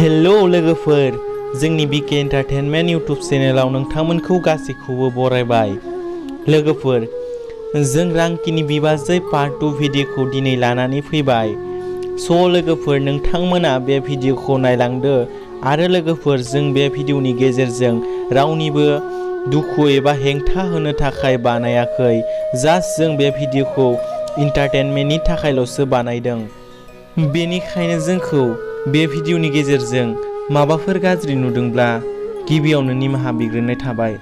हेल' लोगोफोर, जोंनि बिके एन्टारटेनमेन्ट इउटुब चेनेलाव नोंथांमोनखौ गासैखौबो बरायबाय। लोगोफोर, जों रांकिनि बिबाजै पार्ट 2 भिडिअखौ दिनै लानानै फैबाय। लोगोफोर, नोंथांमोना बे भिडिअखौ नायलांदो आरो लोगोफोर, जों बे भिडिअनि गेजेरजों रावनिबो दुखु एबा हेंथा होनो थाखाय बानायाखै। जास्ट जों बे भिडिअखौ एन्टारटेनमेन्टनि थाखायल'सो बानायदों। बेनिखायनो जोंखौ बे भिडिअनि गेजेरजों माबाफोर गाज्रि नुदोंब्ला गिबियावनो निमाहा बिग्रोनाय थाबाय।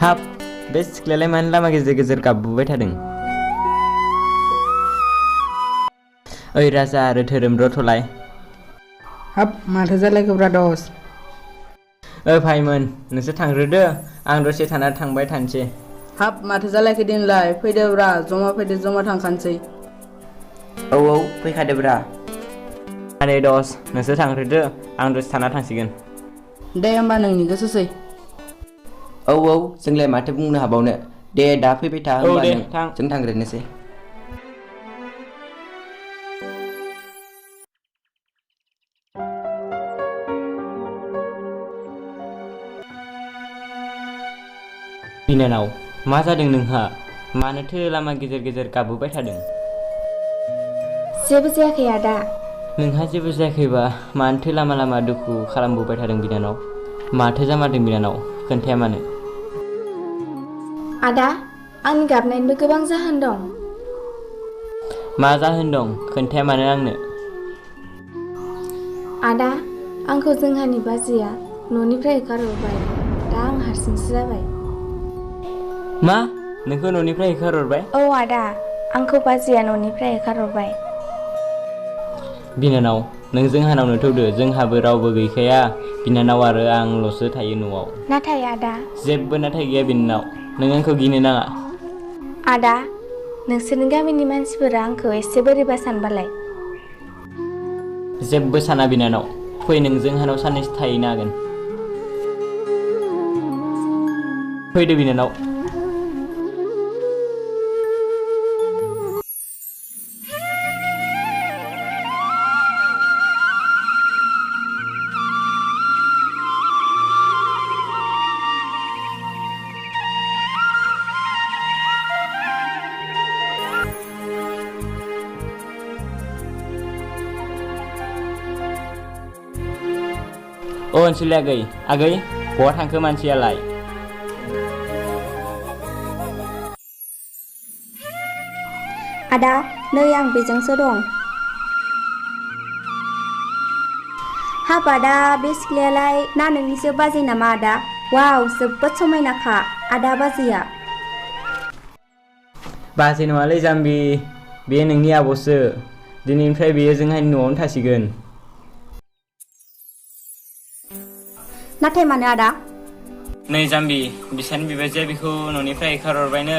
हाब, बे सिख्लायालाय मानो लामा गेजेर गेजेर गाबबोबाय थादों? ओइ राजा आरो धोरोमरथ'लाय। हाब, माथो जालायखोब्रा दस? ओइ भाइमोन, नोंसोर थांग्रोदो, आं दसे थाना थांबाय थानोसै। हाब, माथो जालायखो दिनलाय? फैदोब्रा, जमा फैदो, जमा थांखानोसै। औ, फैखादोब्रा। नै दस, नोंसोर थांग्रोदो, आं दसे थाना थांसिगोन। दे होमबा नोंनि गोसोसै। औ, जोंलाय माथो बुंनो हाबावनो। दे दा फैबाय था होमबा दे, नों, थां। जों थांग्रोनोसै। बिनानाव, मा जादों नोंहा? मानोथो लामा गेजेर गेजेर गाबबोबाय थादों? जेबो जायाखै आदा। नोंहा जेबो जायाखैबा मानोथो लामा लामा दुखु खालामबोबाय थादों बिनानाव? माथो जामारदों बिनानाव? खोन्थाया मानो? आदा, आंनि गाबनायनिबो गोबां जाहोन दं। मा जाहोन दं? खोन्थाया मानो आंनो? आदा, आंखौ जोंहानि बाजैया न'निफ्राय होखारहरबाय। दा आं हारसिंसो जाबाय। मा? नोंखौ न'निफ्राय होखारहरबाय? औ आदा, आंखौ बाजैया न'निफ्राय होखारहरबाय। बिनानाव, नों जोंहानावनो थौदो, जोंहाबो रावबो गैखाया, बिनानाव आरो आंल'सो थायो न'आव। नाथाय आदा। जेबो नाथाय गैया बिनानाव, नों आंखौ गिनो नाङा। आदा, नोंसोरनि गामिनि मानसिफोरा आंखौ एसे बोरैबा सानबालाय? जेबो साना बिनानाव, फै नों जोंहानाव साननैसो थाहैनो हागोन। फैदो बिनानाव। अ अनसुलि आगै, बहा थांखो मानसियालाय? आदा, नै आं बेजोंसो दं। हाब आदा, बे सिख्लायालाय ना नोंनिसो बाजै नामा आदा? वाव, जोबोद समायनाखा आदा बाजैया। बाजै नङालै जाम्बि, बे नोंनि आब'सो। दिनैनिफ्राय बेयो जोंहानि न'आवनो थासिगोन। नाथाय मानो आदा? नै जाम्बि, बिसानि बिबाजैया बिखौ न'निफ्राय होखारहरबायनो।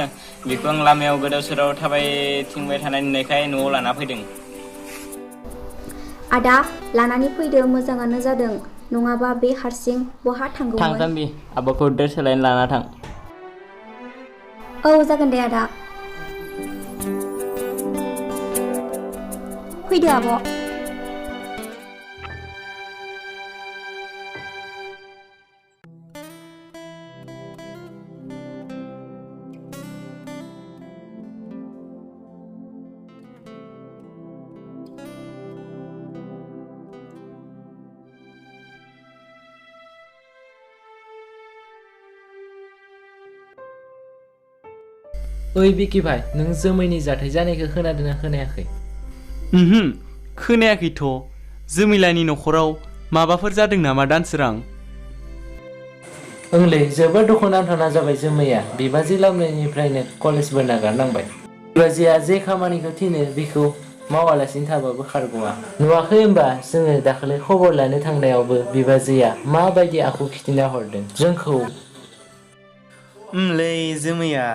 बिखौ आं लामायाव गोदाव सोराव थाबायथिंबाय थानाय नुनायखाय न'आव लाना फैदों। आदा, लानानै फैदो, मोजाङानो जादों। नङाबा बे हारसिं बहा थांगौमोन? थां जाम्बि, आब'खौ ड्रेस सोलायनो लाना थां। औ, जागोन दे आदा। फैदो आब'। ओइ बिकि भाई नों जोमैनि जाथाय जानायखौ खोनादोंना खोनायाखै? खोनायाखैथ'। जोमैलानि न'खराव माबाफोर जादों नामा दानसोरां? ओंलै जोबोद दुखु नांथावना जाबाय जोमैया बिबाजै लाबोनायनिफ्रायनो कलेजबो नागारनांबाय। बिबाजैया जे खामानिखौ थिनो बेखौ मावालासिनो थाबाबो खारग'आ। नुवाखै होमबा जोङो दाखालि खबर लानो थांनायावबो बिबाजैया माबायदि आखु खिथिना हरदों जोंखौ। लै जोमैया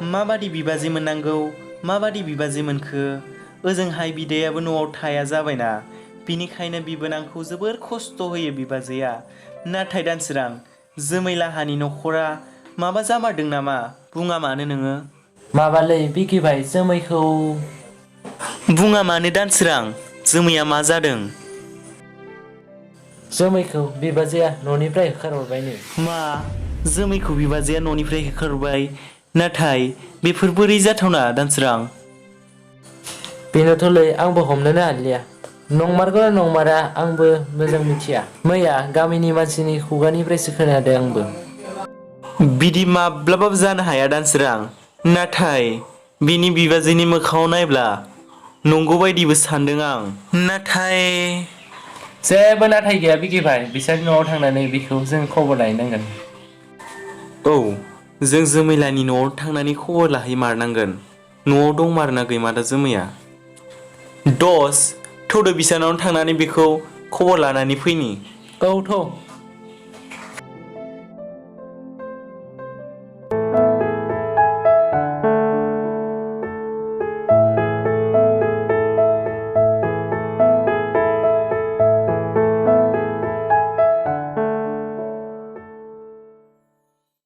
माबादि बिबाजै मोननांगौ माबादि बिबाजै मोनखो। ओजोंहाय बिदायाबो न'आव थाया जाबायना, बिनिखायनो बिबोनांखौ जोबोर खस्थ' होयो बिबाजैया। नाथाय दानसोरां जोमैलाहानि न'खरा माबा जामारदों नामा? बुङा मानो नोङो? माबालै बिकि भाई जोमैखौ बुङा मानो दानसोरां जोमैया मा जादों? जोमैखौ बिबाजैया न'निफ्राय होखारहरबायनो। मा? जोमैखौ बिबाजैया न'निफ्राय होखारबाय? नाथाय बेफोर बोरै जाथावना दानसोरां? बेनोथ'लै आंबो हमनोनो हालिया। नंमारगौना नंमारा आंबो मोजां मिथिया। मैया गामिनि मानसिनि खुगानिफ्रायसो खोनादों आंबो। बिदि माब्लाबाबो जानो हाया दानसोरां। नाथाय बिनि बिबाजैनि मोखाङाव नायब्ला नंगौ बायदिबो सानदों आं। नाथाय जेबो नाथाय गैया बिकि भाई बिसोर न'आव थांनानै बिखौ जों खबर लायनांगोन। औ, जों जोमैलानि न'आव थांनानै खबर लाहैमारनांगोन। न'आव दंमारोना गैमारा जोमैया? दस थौदो बिसानावनो थांनानै बेखौ खबर लानानै फैनि। औ थ'